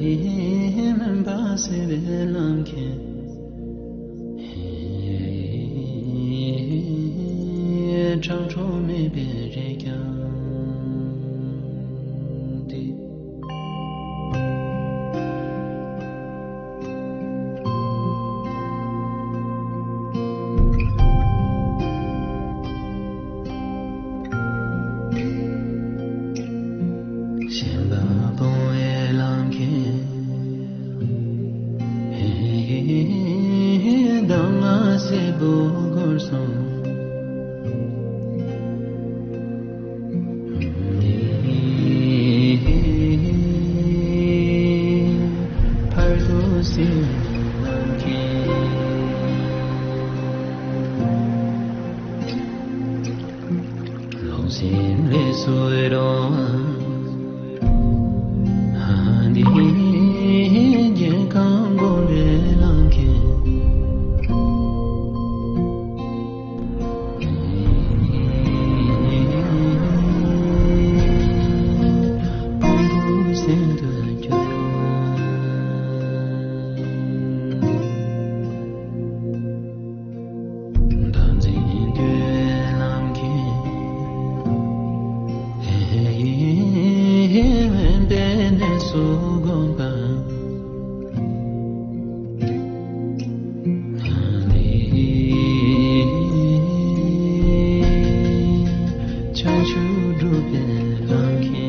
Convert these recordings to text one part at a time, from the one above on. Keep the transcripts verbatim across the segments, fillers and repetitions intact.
མུན་པ་སེལ་བའི་ལམ་མཁན། ཁྲང་ཁྲོ་མེད་པའི་རེ་རྒྱང་འདི། ཞེན་པ་སྤོང་བའི་ལམ་མཁན། གདམས་ངག་སྲིད་པའི་སྒོར་སོང་། ཕར་ཚུར་སེལ་བའི་ལམ་མཁན། ལོངས་སེམས་ལས་སུ་རུང་བ། འདི་རྒྱལ་ཁམས་སྒོམ་པའི་ལམ་མཁན། ཕུང་པོ་སེམས་དུ་འགྱུར། བདག་འཛིན་འདུལ་ལམ་མཁན། དབེན་པའི་གནས་སུ་བསྒོམ་པ། བྱང་ཆུབ་སྒྲུབ་པའི་ལམ་མཁན།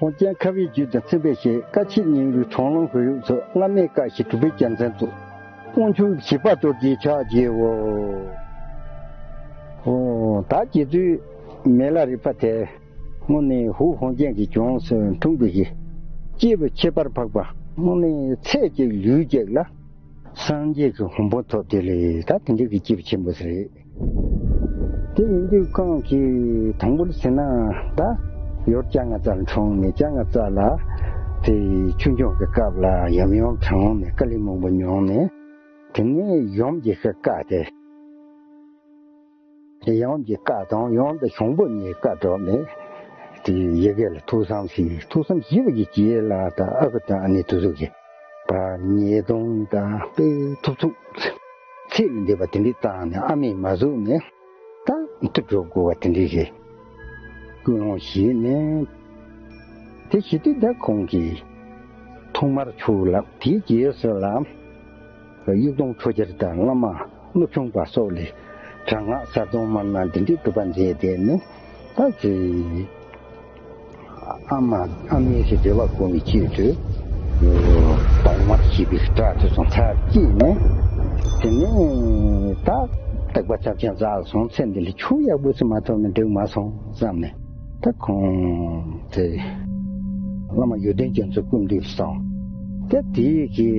ཧོར་གྱེན་ཁ་བའི་རྒྱུད་དང་མཚུངས་པའི་ཞེས། བཀའ་ཆེ་སྙིང་རུས་དྲང་ལམ་ཁོར་ཡུག་སོགས། བླ་མེད་བཀའ་བཞི་གྲུབ་པའི་རྒྱལ་མཚན་བཙུགས། དབང་ཕྱུག་བཞི་པ་རྡོ་རྗེ་ཕྱག་བགྱིའོ། ཨོ། ད་རྗེ་བཙུན་མི་ལ་རས་པ་དེ། དངོས་གནས་ཧུ་ཧོང་ཅན་གྱི་ལྗོངས་སུ་འཁྲུངས་པའི་གི་སྐྱེས་བུ་ཁྱད་པར་འཕགས་པ། དངོས་གནས་ཚེ་གཅིག་ལུས་གཅིག་ལ་སངས་རྒྱས་ཀྱི་གོ་འཕང་ཐོབ་དེ་ལས་ད་དེ་འདྲའི་གི་སྐྱེས་བུ་ཆེན་པོ་ཟེར་རེད། དེ་ཡིན་དུས་ཁོང་གིས་དང་པོར་ཟེར་ན་ད་ཡུལ་ལྕང་ང་རྩ་ལ་འཁྲུངས་ནས། ལྕང་ང་རྩ་ལ་དེ་ཆོས་འབྱུང་གི་སྐབས་ལ་ཡམ་ཡོམ་དྲངས་ནས་དཀའ་ལས་མང་པོ་མྱོང་ནས། དེ་ནས་ཡུམ་གྱིས་ཤིག་བཀའ་སྟེ། དེ་ཡང་གི་བཀའ་དང་ཡང་དུ་ཞང་པོ་གཉིས་བཀའ་སྒྲོགས་ནས། དེ་ཡི་གེ་ལ་ཐུགས་བསམ་ཞིག་ཐུགས་བསམ་ཞིག་གི་རྗེས་ལ་ད་ཨ་ཁུ་དང་ཨ་ནེ་དེ་ཚོ་གིས་བར་ཉེས་རྡུང་དང་དཔེ་ཐུབ་ཐུབ་ཚད་ལས་འདས་པ་དེ་འདྲའི་བཏང་ནས། ཨ་མས་མ་བཟོད་ནས་ད་དུ་འགྲོ་དགོས་པ་དེ་འདྲའི་ཞིག་ཀུན་སློང་ཞིག་ནས། དེ་བྱེད་དུས་ད་ཁོང་གིས་ཐོག་མར་ཆོས་བསླབས། དེའི་རྗེས་སུ་ལ། གཡུ་སྟོན་ཁྲོ་རྒྱལ་དང་བླ་མ་ཀླུ་ཆུང་པ་སོགས་ལས་དྲག་སྔགས་གསལ་སྟོང་མར་སྣ་འདི་འདྲའི་སྒྲུབ་པ་མཛད་དེ་ནི། ད་ཅི་ཨ་མ་ཨ་མའི་ཞེ་འབྲེལ་བ་སྒོ་ནས་སྐྱེས་དུས་གདོང་དམར་ཞེས་པའི་སྐྲ་དེ་ཚོ་ཚར་སྐྱེས་ནས། དེ་ནས་ད་སྟེགས་པ་ཚབས་ཆེན་བཙལ་སོང་། ཚེ་འདི་ལ་ཆོས་ཡག་པོ་ཞིག་མ་ཐོབ་ན་འགྲིག་མ་སོང་བསམ་ནས། ད་ཁོང་དེ་བླ་མ་ཡོན་ཏན་ཅན་ཚོའི་སྐུ་མདུན་སོང་། ད་དེའི་གི་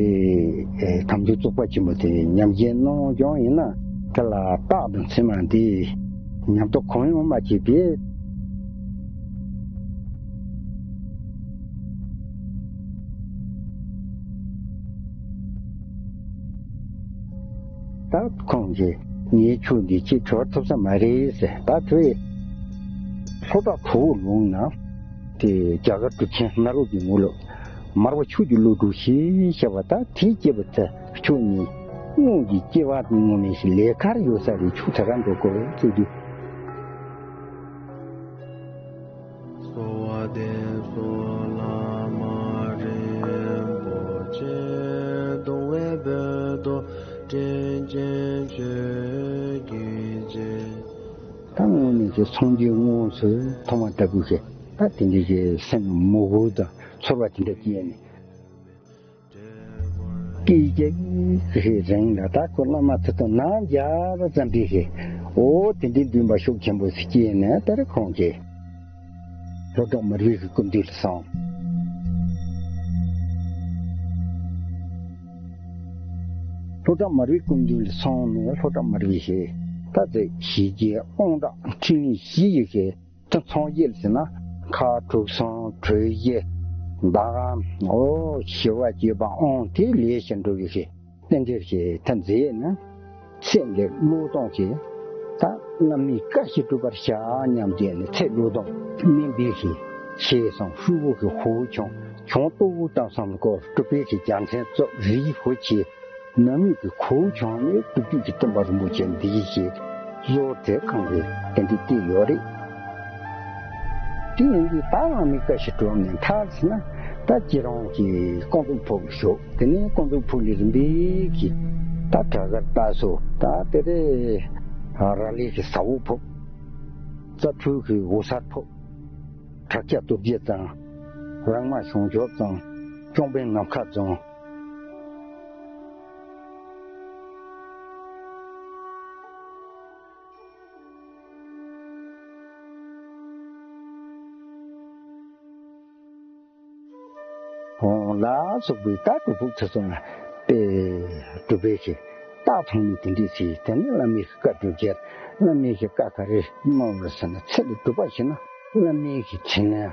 དམ་ཆོས་བཙོག་པ་ཆེན་པོ་དེ་ཉམས་བཞེས་གནང་བྱུང་ཡིན་ན། དེ་ལ་རྟགས་དང་མཚན་མ་འདི་ཉམས་རྟོགས་གང་ཡང་མ་བྱས་པས། ད་ཁོང་གིས་ངའི་ཆོས་འདི་ཁྱེད་གྲོལ་ཐུབ་ས་མ་རེད་ཟེར། ད་དེ་ལྷོ་བྲག་ཁྲོ་བོ་ལུང་ན་དེ་རྒྱ་གར་གྲུབ་ཆེན་སྣ་རོ་གི་ངོ་ལོག་མར་པ་མཆོག་གི་ཀླུ་སྒྲུབ་ཞེས་བྱ་བ། ད་དེའི་སྐྱེས་བུ་དེ་ཆོས་ཉིད་དངོས་ཀྱི་སྐྱེ་བ་དངོས་མེད་ཞིག་ལས་ཀར་ཡོད་ས་རེད། ཆོས་དེ་གར་འགྲོ་དགོས་ཟེར་དུས། གསོལ་བ་འདེབས་སོ་བླ་མ་རིན་པོ་ཆེ། གདུང་བའི་བོད་དུ་དྲིན་ཅན་ཆོས་ཀྱི་རྗེ། ད་དངོས་གནས་ཀྱི་སངས་རྒྱས་དངོས་སུ་མཐོང་བ་ལྟ་བུ་ཞིག་ད་དེ་འདྲའི་གི་སེམས་མོས་གུས་དང་ཚོར་བ་དེ་འདྲ་སྐྱེས་ནས། སྐད་ཅིག་གི་རིང་ལ་ད་ཁོ་བླ་མ་དེ་དང་ནམ་མཇལ་བ་ཙམ་པའི་ཞིག་འོ་དེ་འདྲའི་འདུན་པ་ཤུགས་ཆེན་པོ་ཞིག་སྐྱེས་ནས། ད་རེས་ཁོང་གིས་ལྷོ་བྲག་མར་པའི་གི་སྐུ་མདུན་ལ་སོང་། ལྷོ་བྲག་མར་པའི་སྐུ་མདུན་ལ་སོང་ནས། ལྷོ་བྲག་མར་པའི་ཞིག་ད་དེ་ཞི་རྒྱས་དབང་དྲག་ཕྲིན་ལས་བཞི་ཡི་ཞིག་ད་ཚོང་གཡས་ཟེར་ན་ཁ་དྲུག་གསུམ་དྲུག་བཞི་ཟླ་གམ་ཨོ་ཞི་བ་བཅས་པ་ཨང་དེ་ལས་ཞིག་འགྲོ་གི་ཞེས་བསྟན་འགྱུར་ཞེས་ཐ་མཛད་ན། ཚེ་འདིར་བློས་གཏོང་ཞེས་ད་བླ་མའི་བཀའ་བཞིན་སྒྲུབ་པར་བྱ་སྙམ་བྱས་ནས་ཚེ་བློས་གཏོང་དམན་པའི་ཞེས་ཞེས་སོང་ཤུ་བོ་གི་ཧོ་ཆུང་ཆུང་ཏོ་བོ་དང་བསམ་སྐོར་སྒྲུབ་པའི་ཞེས་རྒྱལ་མཚན་གཙོ་རིའི་ཧོ་ཆེ། ནམ་ཡུག་གི་ཁོའུ་ཆུང་ནས་སྟོབས་བཅུ་གི་སྟོན་པ་རིན་པོ་ཆེ་འདི་ཡི་ཞེས་གཙོ་བོར་དེ་ཁང་གི་དེ་འདྲའི་བལྟས་ཡོད་རེད། དེ་ཡིན་དུས་ད་བླ་མའི་བཀའ་བཞིན་སྒྲུབ་ནས་མཐར་ཕྱིན་ན་ད་ཁྱེད་རང་གི་ཀོང་ཙུག་ཕུག་ཞོག་དེ་ནས་ཀོང་ཙུག་ཕུག་ལས་རིམ་པས་ཀྱི་ད་བྲག་དཀར་རྟ་སོ་ད་དེ་རེད། ར་ལི་གི་ཟ་འོག་ཕུག་རྩྭ་ཕྲུག་གི་འོད་གསལ་ཕུག་བྲག་སྐྱ་སྟོབས་རྒྱས་ཙང་རང་མ་བྱང་ཆུབ་ཙང་སྐྱོང་དཔོན་ནམ་མཁའ་རྫོང་། ལ་སོགས་པའི་རྟགས་སྒྲུབ་ཕུག་ཚེ་སོང་ལ་དཔེ་སྒྲུབ་པའི་ཞིག་རྟགས་ཚང་མའི་དེ་འདྲས་ཞིག་དེ་ནི་བླ་མའི་བཀའ་སྒྲུབ་བྱེད། བླ་མའི་བཀའ་ག་རེ་གནང་བར་ཟེར་ན་ཚེ་ལ་སྒྲུབ་པ་ཞིག་ན་བླ་མའི་ཚེ་ལས།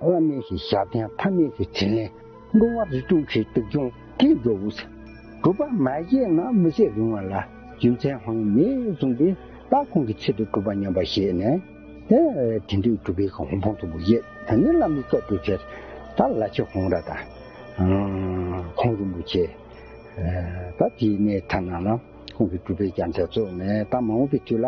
བླ་མའི་ཞབས་བརྟན་ཕ་མའི་ཚེ་ལས་འགྲོ་བ་རིགས་དྲུག་གི་སྡུག་སྦྱོང་དེ་འགྲོ་བོ་ཟེར། སྒྲུབ་པ་མ་བྱས་ན་མི་ཚེ་རིང་བ་ལ་རྒྱུ་མཚན་ཧང་མེད་གསུངས་པས་ད་ཁོང་གི་ཚེ་དུ་སྒྲུབ་པ་ཉམས་པ་བྱས་ནས་དེ་དེ་འདྲའི་སྒྲུབ་པའི་ཧོང་ཕོང་དུ་བུ་བྱས་ད་ནི་བླ་མའི་བཀའ་སྒྲུབ་ཕྱིར་ད་ལ་ཆེ་ཧོང་ར་དང་ཁོང་རིན་པོ་ཆེ་ད་དེའི་གནས་ཐ་ན་ལ་ཁོང་གི་སྒྲུབ་པའི་རྒྱ་མཚན་རྫོགས་ནས་ད་མ་འོངས་པའི་དུས་ལ་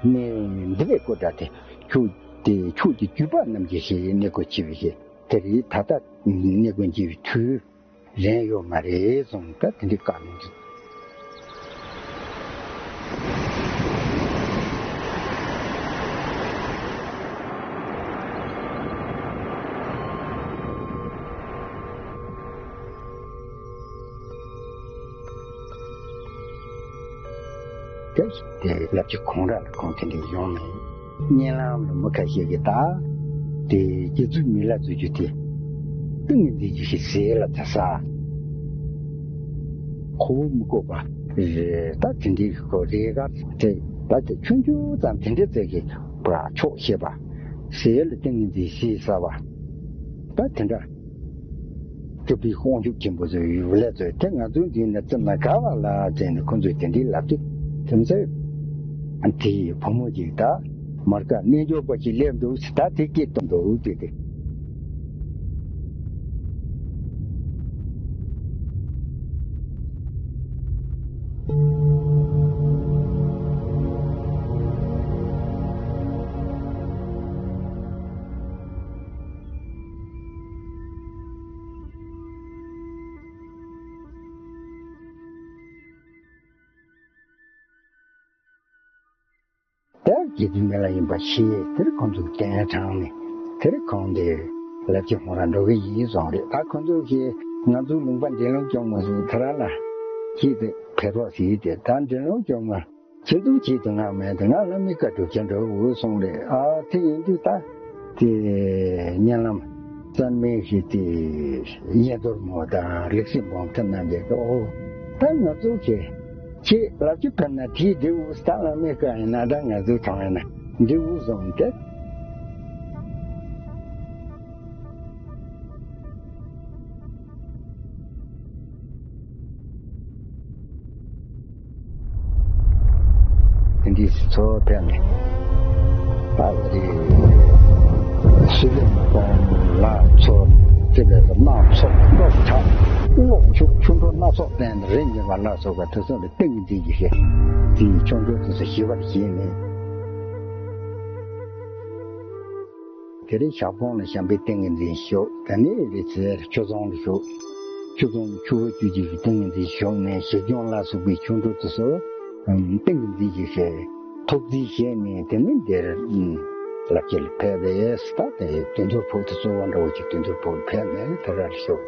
གནས་འདི་བས་བཀོད་དྲ་དེ་ཁྱོད། དེ་ཕྱོགས་ཀྱི་བརྒྱུད་པ་རྣམས་ཀྱི་ཞེས་གནས་སྐོར་ཆེ་བའི་ཞེས་དེ་རིགས་ད་ལྟ་གནས་སྐོར་མཇལ་བའི་དུས་རན་ཡོད་མ་རེད་གསུངས་ད་དེ་འདྲའི་བཀའ་གནང་གི། དེ་ལབ་ཀྱི་ཁོང་ར་ལ་ཁོང་དེ་འདྲའི་ཡོང་ནས། གཉན་ལམ་ལ་མི་ཁ་ཤས་ཀྱིས་ད་དེ་རྗེ་བཙུན་མི་ལ་འཛུལ་རྒྱུ་དེ་ཏིང་ངེ་འཛིན་གྱི་ཞིག་ཟས་ལ་ད་ས་ཁོ་བོ་མི་དགོས་པ་རེད་ད་དེ་འདྲའི་ཁོ་རེ་ག་དེ་ད་དེ་ཆུང་ཆུང་ཙམ་དེ་འདྲའི་རྩེ་གི་བ་ཆོག་ཤེས་པ་ཟས་ལ་ཏིང་ངེ་འཛིན་ཞིག་ཟ་བ་ད་དེ་འདྲ། སྤྲུལ་པའི་དབང་ཕྱུག་ཆེན་པོ་ཚོས་ཡུལ་ལས་ཚོས་དེ་ང་ཚོའི་འདི་ནས་བཙུན་ན་དགའ་བ་ལ་བྱས་ནས་ཁོ་ཚོས་དེ་འདྲའི་ལབ་དུས་དེ་ཚོས་དེའི་བུ་མོ་ཅིག་ད་མར་ཀ་རྣལ་འབྱོར་པ་ཞིག་སླེབས་འདུག་ཟེར་ད་དེ་སྐད་གཏོང་འདུག་དེ་དེ། དེར་དགེ་འདུན་མི་ལ་ཡིན་པ་ཤེས་དེར་ཁོང་ཚོས་གཏན་དྲངས་ནས་དེར་ཁོང་དེ་ལབ་ཀྱི་ཧོང་ར་འགྲོ་གི་ཡིན་སོང་རེད་ད་ཁོང་ཚོས་ཀྱིས་ང་ཚོའི་ལུང་པ་འདྲེན་ལུང་སྐྱོང་མ་སོང་དེ་ར་ལ་ཁྱེད་དེ་ཕེབས་རོགས་ཟེར་ཏེ་ད་འདྲེན་ལུང་སྐྱོང་མ། ཁྱེད་ཚོ་ཁྱེད་དུ་ང་མེད་དུ་ང་བླ་མའི་བཀའ་སྒྲུབ་ཀྱི་འགྲོ་འོས་སོང་རེད་ཨ་དེ་ཡིན་དུས་ད་དེ་གཉན་ལམ་བཙན་མའི་ཞིག་དེ་གཉན་རྡོར་མོ་དང་ལེགས་སེ་འབོང་ཐུན་རྣམ་རྒྱལ་གྱི་ཨོ་ད་ང་ཚོ་ཁྱེད་ཁྱེད་ལབ་ཀྱི་ཕེབས་ན་དེའི་འདྲི་འོས་ད་བླ་མའི་བཀའ་ཡིན་ན་ད་ང་ཚོ་ཐོང་ཡིན་ན་འདྲི་འོས་སོང་དེ། དེ་འདྲའི་ཚོ་ཕེབས་ནས་ད་རེ་སུ་ལེ་མ་གཏོང་ལ་ཚོ་དེ་བས་སུ་སྣ་ཚོགས་བློ་ཆགས་བློ་ཆུག་ཆུ་འགྲོ་སྣ་ཚོགས་བསྟན་རེ་ཉེ་བ་ལ་སོགས་པ་དེ་ཚོ་ལ་ཏིང་ངེ་འཛིན་གྱི་ཞེས་དེའི་ཆོ་འཕྲུལ་དེ་ཚོ་ཞི་བར་བྱས་ནས། དེ་རིང་ཞག་སྤོང་ལ་བྱམས་པའི་ཏིང་ངེ་འཛིན་ཞུ། དེ་ནས་རི་རྩེར་ཆུ་རྫོང་ལ་ཞུ། ཆུ་རྫོང་ཆུ་བོ་བཅུ་གཅིག་གི་ཏིང་ངེ་འཛིན་ཞུ་ནས་ཞི་སྦྱོང་ལ་སོགས་པའི་ཆོ་འཕྲུལ་དུ་གསོལ། ཏིང་ངེ་འཛིན་གྱི་ཞེས་ཐུགས་རྩིས་བྱས་ནས་དེ་ནས་འདིར་ལབ་ཀྱི་ལ་ཕེབས་པས་ད་དེ་དུད་འགྲོའི་ཕུག་ཏུ་གཙོ་བོ་འདྲ་བོ་ཅིག་དུད་འགྲོའི་ཕུག་ལ་ཕེབས་ནས་དེ་ར་ལ་ཞུ།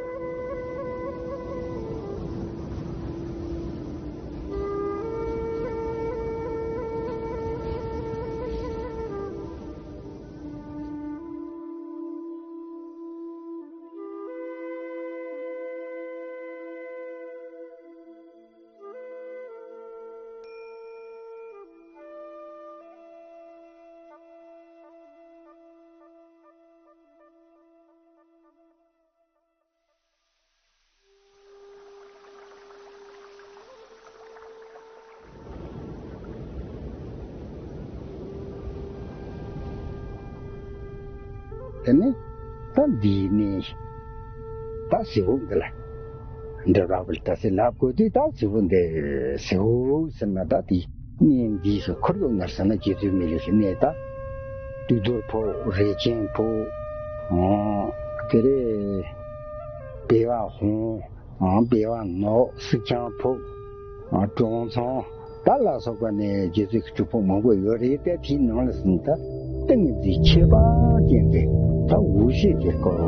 དེ་ནས་ད་འདིའི་གནས་ད་ཟེའུ་འདི་ལ་འདི་ར་བ་ལ་ད་ཟེར་ལབ་དགོས་དུས། ད་ཟེའུ་འདི་ཟེའུ་ཟེར་ན་ད་དེ་གནས་འདིའི་ཁོར་ཡུག་ནར་ཟེར་ན་རྗེ་བཙུན་མི་ལའི་གནས། ད་དུས་གདོལ་ཕོག་རས་ཆེན་ཕོག་དེ་རེད། སྦལ་བ་ཧོང་། སྦལ་བ་ནོར། སིལ་ཆང་ཕོག་གྲོང་ཚང་ད་ལ་སོགས་པ་ནས་རྗེ་བཙུན་གྱི་སྒྲུབ་ཕུག་མང་པོ་ཡོད་རེད། དེ་དེའི་ནང་ལ་ཟིན་ད་ཏིང་ངེ་འཛིན་ཁྱད་པར་ཅན་གྱི་ད་འོད་གསལ་གྱི་སྐོར་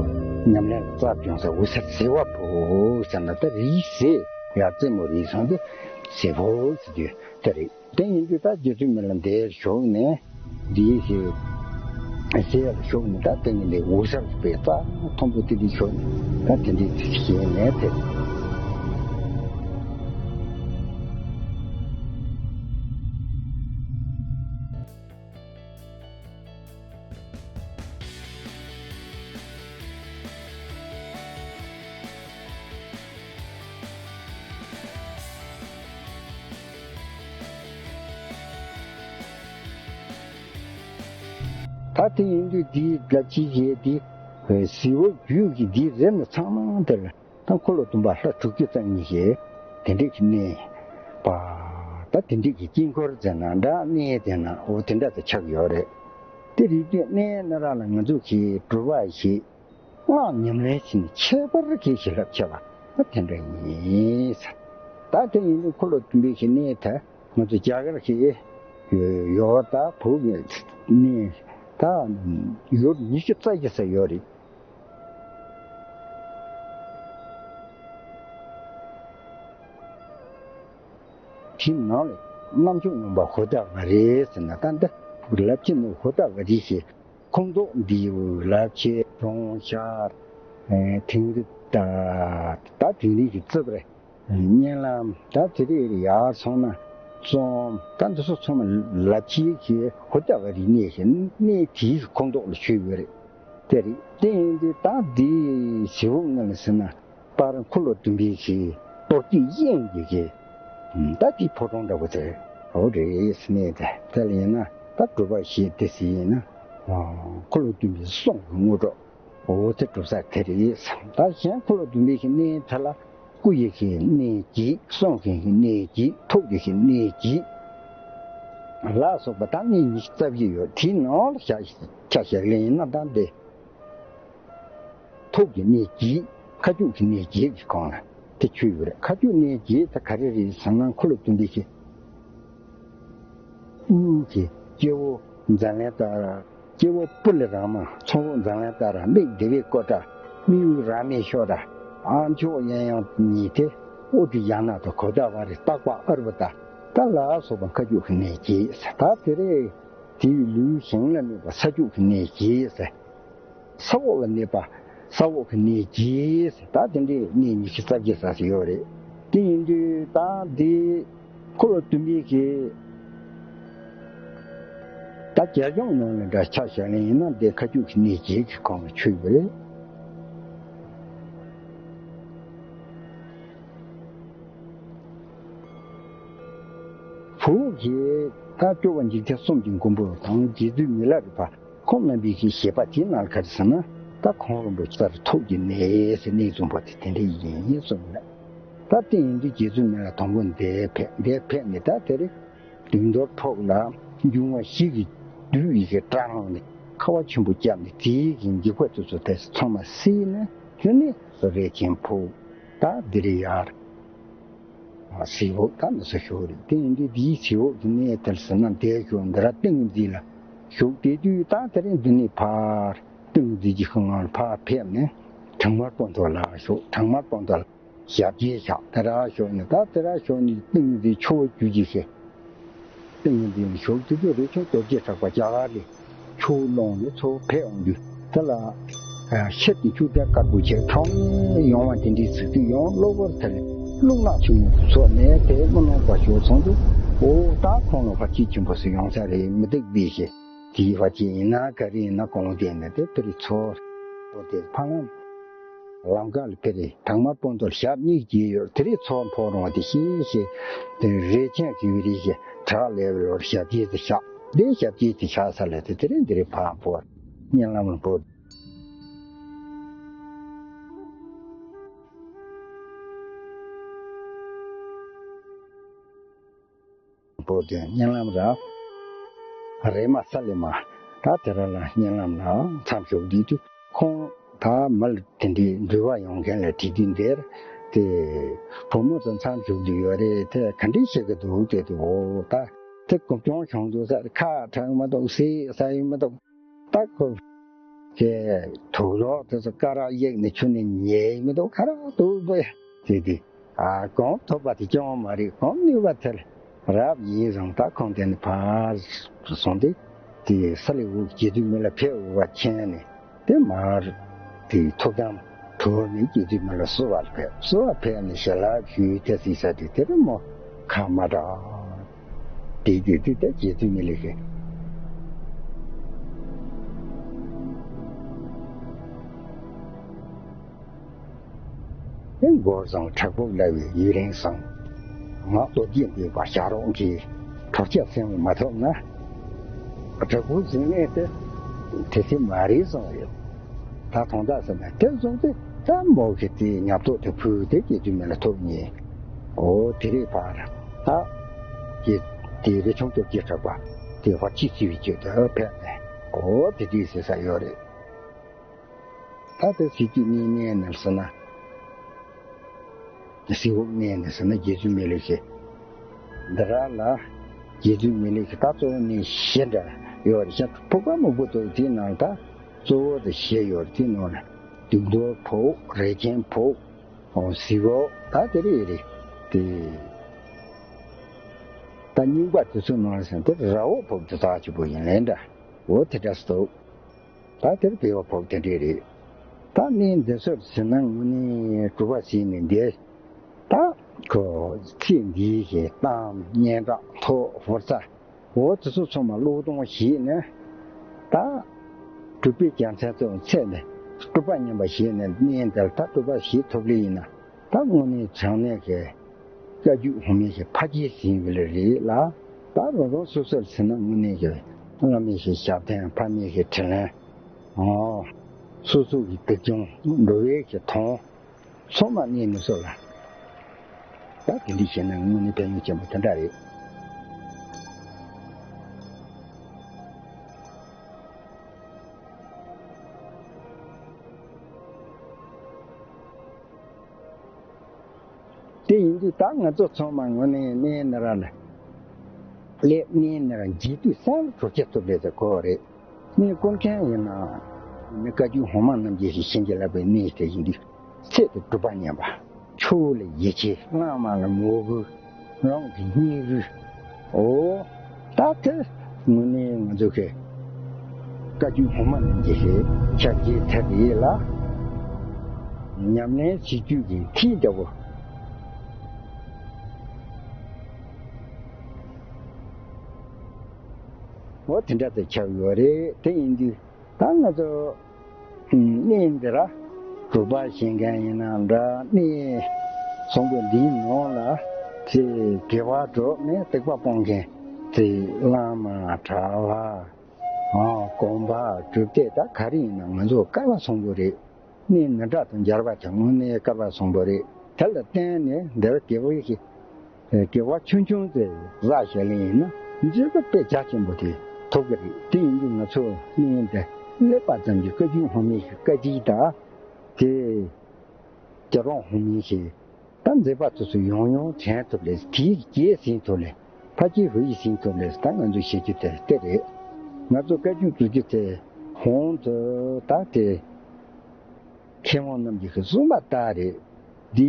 ཉམས་ལེན་ལ་རྩལ་སྦྱོང་ས་འོད་གསལ་ཟེ་བ་ཕོག་ཟེར་ན་ད་རིགས་ཟེ་ཡ་རྩེ་མོ་རིགས་སོང་དུ་ཟེ་ཕོག་ཟེར་དུས་དེ་རེད། དེ་ཡིན་དུས་ད་རྗེ་བཙུན་མི་ལ་འདིར་བཞུགས་ནས་འདིའི་ཞེས་ཟེར་ལ་བཞུགས་ནས། ད་དེ་ནི་འདི་འོད་གསལ་བའི་རྩ་མཐོན་པོ་དེ་འདི་བཞུགས་ནས་ད་དེ་འདྲའི་ཚིག་བཤད་ནས་དེ། ད་དེ་ཡིན་དུས་འདིའི་རྒྱབ་ཆེའི་གཞས་འདི་ཟེའུ་རྒྱུད་ཀྱི་འདིའི་རིམ་ལ་ཚང་མ་དེར་ད་འཁོར་ལོ་བདུན་པ་ལྷ་དྲུག་ཅུ་རྩ་གཉིས་ཀྱི་དེ་འདྲས་ཀྱི་གནས་པ། ད་དེ་འདྲས་ཀྱི་དཀྱིལ་འཁོར་ཟེར་ན་འདྲ། གནས་ཟེར་ན་འོ་དེ་འདྲ་དེ་ཆགས་ཡོད་རེད། དེ་རིགས་ཀྱི་གནས་ན་ར་ལ་ང་ཚོ་གི་སྒྲུབ་པ་ཞིག་སྔགས་ཉམས་ལེན་བྱས་ནས་ཁྱད་པར་གྱི་ཞི་ལྷག་ཆེ་བ་ད་དེ་འདྲ་ཡིན། ད་དེ་ཡིན་དུས་འཁོར་ལོ་བདུན་པའི་གི་གནས་ད་ང་ཚོ་རྒྱ་གར་གི་ཡོད་ད་བོད་ཀྱི་གནས་ད་ཡུལ་ཉི་ཤུ་རྩ་བཞི་ཙམ་ཡོད་རེད། དེའི་ནང་ལ་རྣམ་ཅོག་སྙོམས་པ་ཧོ་ཏ་ཝ་རི་ཟེར་ན་ད་འདི་ལབ་ཀྱི་ནི་ཧོ་ཏ་ཝ་རི་ཞེས་ཁོངས་གཏོགས་འདི་ལབ་ཀྱི་རོང་ཤར་དིང་རི་ད་ད་དིང་རི་གི་རྩིབས་རེད། གཉན་ལམ་ད་དེ་རིགས་ཡར་སོང་ན་རྩོམ་ད་འདི་ཚོ་ཚང་མ་ལབ་ཀྱི་གི་ཧོ་ཏ་ཝ་རི་གནས་ཞེས་གནས་དེའི་ཁོངས་གཏོགས་ལ་ཆུད་ཡོད་རེད། དེ་རེད། དེ་ཡིན་དུས་ད་འདི་ཟེའུ་ལྔ་ལ་ཟེར་ན་པར་འཁོར་ལོ་བདུན་པའི་གི་གཏོར་སྐྱེས་གཡས་ཀྱི་གི་ད་དེའི་ཕོ་བྲང་འདྲ་བོ་དེ་འོ་རེད་ཟེར་ནས། དེ་དེ་ལ་ཡིན་ན་ད་སྒྲུབ་པ་ཞེས་དེ་ཟེར་ཡིན་ན་འཁོར་ལོ་བདུན་པའི་གསུང་གི་དངོས་གྲུབ་འོ་དེ་སྒྲུབ་ས་དེ་རེད། ད་གཞན་འཁོར་ལོ་བདུན་པའི་གི་གནས་དེ་ལ་སྐུ་ཡི་གི་གནས་བརྒྱད། གསུང་གི་གི་གནས་བརྒྱད། ཐུགས་ཀྱི་གི་གནས་བརྒྱད། ལ་སོགས་པ་ད་གནས་ཉི་ཤུ་རྩ་བཞི་ཡོད། དེའི་ནང་ལ་ཆ་ཆ་བཞག་ལེ་ཡིན་ན་ད་འདི། ཐུགས་ཀྱི་གནས་བརྒྱད། ཁ་སྐྱུག་གི་གནས་བརྒྱད་ཀྱི་སྒང་ལ་དེ་ཆུད་ཡོད་རེད། ཁ་སྐྱུག་གནས་བརྒྱད་དེ་ག་རེ་རེད་ཟེར་ན་འཁོར་ལོ་བདུན་པའི་གི་དབུ་གི་སྐྱེ་བོ་འཛམ་གླིང་ལྟར་སྐྱེ་བོ་སྤུ་ལས་རག་མ་ཚངས་པོ་འཛམ་གླིང་ལྟར་མིག་བདེ་བའི་སྐུ་འདྲ། མིག་དབུས་ར་མའི་ཤོ་འདྲ། ཨ་མཆོག་གཡས་གཡོན་གཉིས་ཏེ། ཨོ་ཏི་ཡ་ན་དང་གོ་ད་བ་རི་སྟག་པ་ཨར་བ་ཏ་ད་ལ་སོགས་པ་ཁ་སྐྱུག་གི་གནས་བརྒྱད་ཟེར། ད་དེ་རེད། དེའི་ལུས་ཞིང་ལ་གནས་པ་ས་སྐྱུག་གི་གནས་བརྒྱད་ཟེར། ས་འོག་ལ་གནས་པ་ས་འོག་གི་གནས་བརྒྱད་ཟེར། ད་དེ་འདྲའི་གནས་ཉི་ཤུ་རྩ་བརྒྱད་ཟེར་ཡོད་རེད། དེ་ཡིན་དུས་ད་འདི་འཁོར་ལོ་བདུན་པའི་གི་ད་རྒྱ་གཞུང་ནང་ལ་འདྲ་ཆ་བཞག་ལེ་ཡིན་ན་འདི་ཁ་སྐྱུག་གི་གནས་བརྒྱད་ཀྱི་ཁོངས་ལ་ཆུད་ཡོད་རེད། བོད་ཀྱི་ད་སྐྱོབ་པ་འཇིག་རྟེན་གསུམ་གྱི་མགོན་པོ་དང་རྗེ་བཙུན་མི་ལ་རས་པ་ཁོང་རྣམ་པའི་གི་བཞེད་པ་དེའི་ནང་ལ་ག་རེ་ཟེར་ན། ད་ཁོང་རིན་པོ་ཆེ་ལྟར་ཐུགས་ཀྱི་གནས་ཟེར་གནས་བཙུན་པོ་དེ་དེ་འདྲ་ཡིན་གསུངས་ནས། ད་དེ་ཡིན་དུས་རྗེ་བཙུན་མི་ལ་དང་པོ་འདིར་ཕེབས། འདིར་ཕེབས་ནས་ད་དེ་རིང་དུས་འདོར་ཕོག་ལ་འབྱུང་བ་བཞི་གི་བདུད་ཡི་གེ་སྐྲག་སྣང་ནས་ཁ་བ་ཆེན་པོ་བརྒྱབ་ནས་དེའི་གི་འཇིགས་པ་དེ་ཚོ་དེ་ཚང་མ་སེལ་ནས་དེ་ནས་རས་ཆེན་ཕོག་ད་འདིར་ཡར། ཟེའུ་ད་ནི་སུ་ཞོག་རེད། དེ་ཡིན་དུས་འདིའི་ཟེའུ་གི་གནས་དེར་ཟེར་ན་འདིར་ཞོག་འདི་ར་ཏིང་འཛིན་ལ་ཞོག་དེ་དུས་ད་དེ་རིང་འདི་ནས་ཕར་ཏིང་འཛིན་གྱི་ཤིང་ནང་ལ་ཕར་ཕེབས་ནས་བྲག་དམར་པོ་མདོ་ལ་ཞོག་བྲག་དམར་པོ་མདོ་ལ་ཞབས་རྗེས་བཞག་དེ་ར་ཞོག་ནས་ད་དེ་ར་ཞོག་ནས་ཏིང་འཛིན་ཆུ་བོ་རྒྱུད་ཀྱི་ཞེས། ཏིང་ངེ་འཛིན་ཞུགས་དུས་རས་ཆུང་རྡོ་རྗེ་གྲགས་པ་རྒྱ་གར་ལས་ཆུ་བླངས་ནས་ཚུར་ཕེབས་འོང་དུས་དེ་ལ་ཤེལ་གྱི་ཆུ་གཏེར་དཀར་པོ་ཆེ་ཁྲག་མེད་ཡོང་བ་དེ་འདྲའི་ཟེར་དུས་ཡང་གློ་བུར་དེར་རླུང་ནག་ཆུང་ངུ་ཚོར་ནས་དེ་རླུང་ནག་པ་ཞོག་སོང་དུས་འོ་ད་ཁོང་ལ་ཕར་ཁྱི་ཆེན་པོ་ཟེར་ཡོང་ས་རེད་མི་འདུག་པས་ཞེས་དེའི་བར་གྱི་ཡིན་ན་ག་རེ་ཡིན་ན་གོང་དེ་ནས་དེ་དེ་རིགས་ཚོར་འོ་དེ་ཕ་ལམ། ལམ་ཁ་ལ་ཕེབས་རེ་བྲག་དམར་པོ་མདོ་ལ་ཞབས་གཉིས་ཀྱིས་ཡོད། དེ་རིང་ཚོགས་འཕོ་རུང་བ་དེ་ཤེས་ཤེས་དེ་རས་ཆེན་གྱི་རིགས་ཀྱི་བྲག་ལས་ལོར་ཞབས་རྗེས་དེ་བཞག་དེ་ཞབས་རྗེས་དེ་བཞག་ས་ལས་དེ་དེ་རིང་འདི་རིང་ཕར་འཕོ་བར་གཉན་ལམ་ལ་འཕོ། པོ་དེ་གཉིད་ལམ་ར། རེ་མ་ས་ལེ་མ། ད་དེ་ར་ལ་གཉིད་ལམ་ལ་མཚམས་ཞོག་དུས་དུས་ཁོང་ད་མི་ལ་དེ་འདྲའི་འགྲུལ་བ་ཡོང་མཁན་ལ་དྲི་དུས་འདིར་དེ་བུ་མོ་དང་མཚམས་ཞོག་དུས་ཡོད་རེད། དེ་ག་འདྲའི་བྱེད་ཀྱི་འདུག་དེ་དུས་འོ་ད་དེ་གོ་སྐྱོང་བྱུང་འདུག་ས་ཁ་གྲག་མ་གཏོགས་ཟས་ཟ་ཡི་མ་གཏོགས། ད་ཁོ་གི་དུག་ལོག་དེ་ཚོ་སྐ་རགས་གཡུགས་ནས་ཁྱོན་ནས་ཉལ་མི་འདུག་ཁ་རག་འདུག་པས་དེ་དེ་ཨ་གང་ཐོབ་པ་དེ་ཅང་མ་རེད། གང་ནུས་པ་དེར་རབ་ཡིན་རུང་ད་ཁོང་དེ་ནས་ཕར་སོང་སྟེ་དེ་ས་ལེ་འུག་རྒྱལ་དུས་མི་ལ་ཕེབས་འོས་པ་མཁྱེན་ནས་དེ་མར་དེ་ཐུགས་དམ་དོར་ནས་རྒྱལ་དུས་མི་ལ་བསུ་བར་ཕེབས། བསུ་བར་ཕེབས་ནས་ཞལ་ལག་ཞུས་ཏེ་ཟིན་ས་དེ་དེ་རུ་མོ་ཁ་མ་གྲག་དེ་དུས་དེ་ལྟར་རྗེ་བཙུན་མི་ལ་ཞེས། དེ་འགོར་བཟང་བྲག་ཕུག་ལ་བའི་ཡུན་རིང་སོང་། ངག་ཏུ་སྐྱེས་འདུས་པ་བྱ་རོག་གིས་གྲོགས་ཆ་སེམས་མ་ཐོབ་ན། བྲག་ཕུག་ཟིན་ནས་དེ་དེ་སྲིད་མ་རེད་སོང་ཡོད། ད་ཐོང་ད་ཟེར་ན་དེ་སོང་སྟེ་ད་མོ་གི་དེ་ཉབ་ཏོག་དེ་ཕུལ་ཏེ་རྗེ་བཙུན་མི་ལ་ཐོབ་ཉེ། འོ་དེ་རེད་པར་ད། དེ་དེ་རི་ཆུང་ཏོག་གི་གྲགས་པ་དེ་བར་ཆི་སི་བི་ཅོ་དེ་ཕེབས་ནས་འོ་དེ་དུས་ཟེར་ས་ཡོད་རེད། ད་དེ་སི་ཏུ་གཉིས་གནས་ནས་ཟེར་ན། སི་འོག་གནས་ནས་ཟེར་ན་རྗེ་བཙུན་མི་ལ་ཞེས། འདི་ར་ལ་རྗེ་བཙུན་མི་ལ་ཞེས་ད་གཙོ་བོ་གནས་བཞི་འདྲ་ཡོད་རེད་ཤག་ཕུག་པ་སྨུག་པོ་དོ་དེའི་ནང་ད་གཙོ་བོ་དེ་བཞི་ཡོད་རེད། དེའི་ནང་ལ་དུག་མདོ་ཕུག་རས་ཆེན་ཕུག་ཨོ་སི་འོག་ད་དེ་རེད་རེད་དེ། ད་རྙིང་པ་དེ་ཚོའི་ནང་ལ་ཟེར་ན་དེ་ར་འོག་ཕུག་དེ་དག་གཅིག་པོ་ཡིན་ལེ་འདྲ། འོ་དེ་འདྲ་སོ། ད་དེར་བོད་པ་ཕོག་དེ་འདྲས་རེད། ད་གནས་འདི་ཚོར་ཟིན་ན་དངོས་གནས་གྲུབ་པ་ཟིན་ནས་འདས། ད་ཁོ་ཚེ་འདིའི་ཞེས་གཏམ་སྙན་གྲགས་ཐོག་ཧོར་ཚ་འོ་དེ་ཚོ་ཚང་མ་བློས་གཏོང་བྱས་ནས། ད་གྲུབ་པའི་རྒྱལ་མཚན་ཚོ་ཚད་ནས་གྲུབ་པ་ཉམས་པ་བྱས་ནས་གནས་འདིར་ད་གྲུབ་པ་བྱེད་ཐུབ་ལེ་ཡིན་ན། ད་དངོས་གནས་དྲང་གནས་ཀྱི་བཀའ་བརྒྱུད་ཧུར་མེད་ཀྱི་ཕ་རྒྱལ་ཟིན་པ་ལ་རེད་ལ། ད་རང་རང་སོ་སོར་ཟིན་ན་དངོས་གནས་ཀྱི་བླ་མེད་ཀྱི་ཞབས་བརྟན་ཕ་མེད་ཀྱི་དྲིན་ལན། ཨོ། སོ་སོ་གི་སྡིག་ཅན་འགྲོ་བའི་ཀྱི་དོན་ཚང་མ་གནས་ནས་སོ་ལ། ད་དེ་འདྲ་བྱས་ན་དངོས་གནས་ཕན་ཡོན་ཆེན་པོ་དེ་འདྲ་རེད། དེ་ཡིན་དུས་ད་ང་ཚོ་ཚང་མ་དངོས་གནས་གནས་ནི་ར་ལ། སླེབས་གནས་ནི་ར་འཇིག་དུས་སང་གྲོགས་ཁྱེར་ཐུབ་ལས་ཟེར་གོ་རེད། གནས་སྐོར་མཁན་ཡིན་ན། མི་བཀའ་བརྒྱུད་ཧོར་དམག་རྣམས་ཀྱིས་ཤིག་བྱིན་གྱིས་བརླབས་པའི་གནས་དེ་ཡིན་དུས། ཚད་དུ་གྲུབ་པ་ཉམས་པ། ཆོས་ལ་ཡིད་ཆེས་བླ་མ་ལ་ངོ་རྒོལ། རང་གི་སྙིང་རུས། ཨོ། ད་དེ་དངོས་གནས་ང་ཚོ་གི་བཀའ་བརྒྱུད་ཧོར་དམག་རྣམས་ཀྱི་ཞེས་ཕྱག་རྒྱའི་ཐད་དུ་ཡིད་ལ་ཉམས་ལེན་བྱེད་རྒྱུ་གི་མཐིལ་ལྟ་བུ། འོ་དེ་འདྲ་དེ་ཆགས་ཡོད་རེད། དེ་ཡིན་དུས། ད་ང་ཚོ་གནས་འདི་ར་སྒྲུབ་པ་བྱེད་མཁན་ཡིན་ན་འདྲ། གནས་བཟང་པོ་འདིའི་ནང་ལ་ཚེ་དགེ་བ་སྒྲུབ་ནས་སྡིག་པ་སྤོང་མཁན་ཚེ་བླ་མ་གྲྭ་བ་ཨ་དགོན་པ་སྒྲུབ་སྡེ་ད་ག་རེ་ཡིན་ན་ང་ཚོ་སྐལ་བ་བཟང་པོ་རེད། གནས་འདི་འདྲ་དང་སྦྱར་བ་ཀྱང་དངོས་གནས་སྐལ་བ་བཟང་པོ་རེད། དེ་ལ་བརྟེན་ནས་འདིར་དགེ་བའི་གི་དགེ་བ་ཆུང་ཆུང་དེ་བསགས་བྱས་ལེན་ཡིན་ན་འབྱོར་པ་དཔེ་རྒྱ་ཆེན་པོ་དེ་ཐོབ་ཀྱི་རེད། དེ་ཡིན་དུས་ང་ཚོ་གནས་འདི་སླེབས་པ་ཙམ་གྱིས་བཀའ་བརྒྱུད་ཧོར་མི་ཞིག་བཀའ་སྤྱི་དང་དེ་རྒྱ་རོང་ཧོར་མི་ཞིག་ད་མཛད་པ་དེ་ཚོ་ཡང་ཡང་དྲན་ཐུབ་ལས་དེའི་རྗེས་ཟིན་ཐུབ་ལས་ཕ་སྐྱེས་ཧུ་ཡིས་ཟིན་ཐུབ་ལས་ད་ང་ཚོ་བྱེད་རྒྱུ་དེ་དེ་རེད། ང་ཚོ་བཀའ་བརྒྱུད་བཙུགས་རྒྱུ་དེ་ཧོང་དུ་ད་དེ། མཁས་དབང་རྣམས་ཀྱིས་གསུངས་པ་ལྟར་རེད། འདི་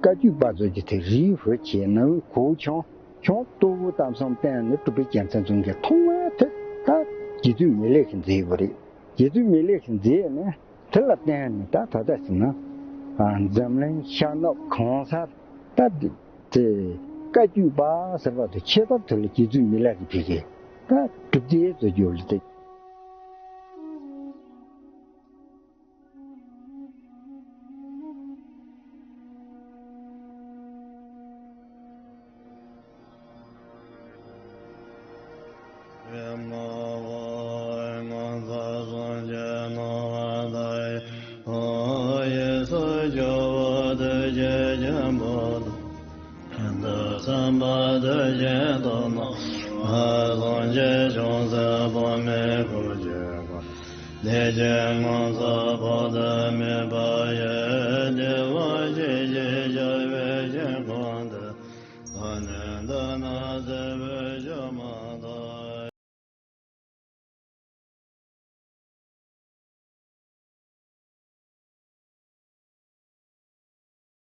བཀའ་བརྒྱུད་པ་ཚོ་གི་དེ་རིའི་ཧོད་ཆེ་ནང་གོ་ཆུང་ཆུང་ལྟོ་བུ་ལྟ་བསམ་བསྟན་ནས་གྲུབ་པའི་རྒྱལ་མཚན་ཚོ་གི་ཐོག་མ་དེ་ད་རྗེ་བཙུན་མི་ལས་ཀྱི་མཛད་པ་རེད། རྗེ་བཙུན་མི་ལས་ཀྱི་མཛད་ནས་དེ་ལ་བརྟེན་ནས་ད་ད་ལྟ་ཟེར་ན་འཛམ་གླིང་ཤར་ནུབ་གང་སར་ད་དེ་བཀའ་བརྒྱུད་པ་ཟེར་བ་དེ་ཆེ་ཐབས་དེ་ལ་རྗེ་བཙུན་མི་ལས་ཀྱི་ཕི་གི་ད་གྲུབ་རྗེས་ཚོ་བརྒྱུད་ལ་དེ། བསམ་པ་དེ་བཞིན་དུ་སྣང་བ། སངས་རྒྱས་བྱང་སེམས་དཔག་མེད་སྐུ་མཆོད་དང་། བདེ་ཆེན་ངོ་མཚར་དཔག་ཏུ་མེད་པ་ཡི། བདེ་བ་ཅན་ཞེས་བྱ་བའི་ཞིང་ཁམས་དེར། ཨ་ནནྡ་ན་ཛེ་བུ་